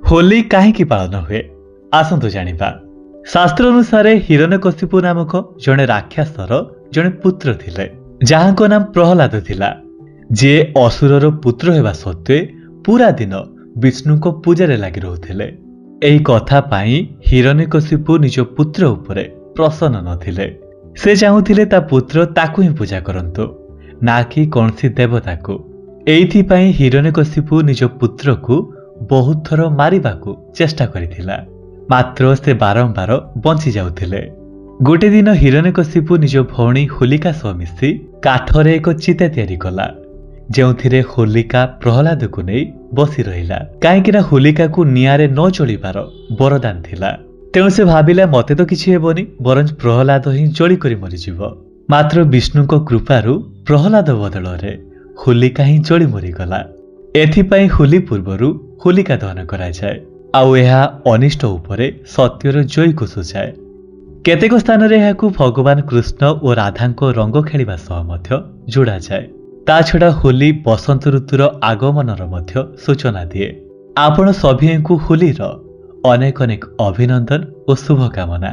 ହୋଲି କାହିଁକି ପାଳନ ହୁଏ, ଆସନ୍ତୁ ଜାଣିବା। ଶାସ୍ତ୍ର ଅନୁସାରେ ହିରଣ୍ୟକଶିପୁ ନାମକ ଜଣେ ରାକ୍ଷସର ଜଣେ ପୁତ୍ର ଥିଲେ, ଯାହାଙ୍କ ନାମ ପ୍ରହ୍ଲାଦ ଥିଲା, ଯିଏ ଅସୁରର ପୁତ୍ର ହେବା ସତ୍ତ୍ୱେ ପୁରା ଦିନ ବିଷ୍ଣୁଙ୍କ ପୂଜାରେ ଲାଗି ରହୁଥିଲେ। ଏହି କଥା ପାଇଁ ହିରଣ୍ୟକଶିପୁ ନିଜ ପୁତ୍ର ଉପରେ ପ୍ରସନ୍ନ ନଥିଲେ। ସେ ଚାହୁଁଥିଲେ ତା ପୁତ୍ର ତାକୁ ହିଁ ପୂଜା କରନ୍ତୁ, ନା କି କୌଣସି ଦେବତାକୁ। ଏଇଥିପାଇଁ ହିରଣ୍ୟକଶିପୁ ନିଜ ପୁତ୍ରକୁ ବହୁତ ଥର ମାରିବାକୁ ଚେଷ୍ଟା କରିଥିଲା, ମାତ୍ର ସେ ବାରମ୍ବାର ବଞ୍ଚି ଯାଉଥିଲେ। ଗୋଟେ ଦିନ ହିରଣ୍ୟକଶିପୁ ନିଜ ଭଉଣୀ ହୋଲିକା ସହ ମିଶି କାଠରେ ଏକ ଚିତା ତିଆରି କଲା, ଯେଉଁଥିରେ ହୋଲିକା ପ୍ରହ୍ଲାଦକୁ ନେଇ ବସି ରହିଲା। କାହିଁକିନା ହୋଲିକାକୁ ନିଆଁରେ ନ ଜଳିବାର ବରଦାନ ଥିଲା। ତେଣୁ ସେ ଭାବିଲା, ମତେ ତ କିଛି ହେବନି, ବରଂ ପ୍ରହ୍ଲାଦ ହିଁ ଜଳିକରି ମରିଯିବ। ମାତ୍ର ବିଷ୍ଣୁଙ୍କ କୃପାରୁ ପ୍ରହ୍ଲାଦ ବଦଳରେ ହୋଲିକା ହିଁ ଜଳି ମରିଗଲା। ଏଥିପାଇଁ ହୋଲି ପୂର୍ବରୁ ହୋଲିକା ଦହନ କରାଯାଏ, ଆଉ ଏହା ଅନିଷ୍ଟ ଉପରେ ସତ୍ୟର ଜୟକୁ ସୂଚାଏ। କେତେକ ସ୍ଥାନରେ ଏହାକୁ ଭଗବାନ କୃଷ୍ଣ ଓ ରାଧାଙ୍କ ରଙ୍ଗ ଖେଳିବା ସହ ମଧ୍ୟ ଯୋଡ଼ାଯାଏ। ତା ଛଡ଼ା ହୋଲି ବସନ୍ତ ଋତୁର ଆଗମନର ମଧ୍ୟ ସୂଚନା ଦିଏ। ଆପଣ ସଭିଏଙ୍କୁ ହୋଲିର ଅନେକ ଅନେକ ଅଭିନନ୍ଦନ ଓ ଶୁଭକାମନା।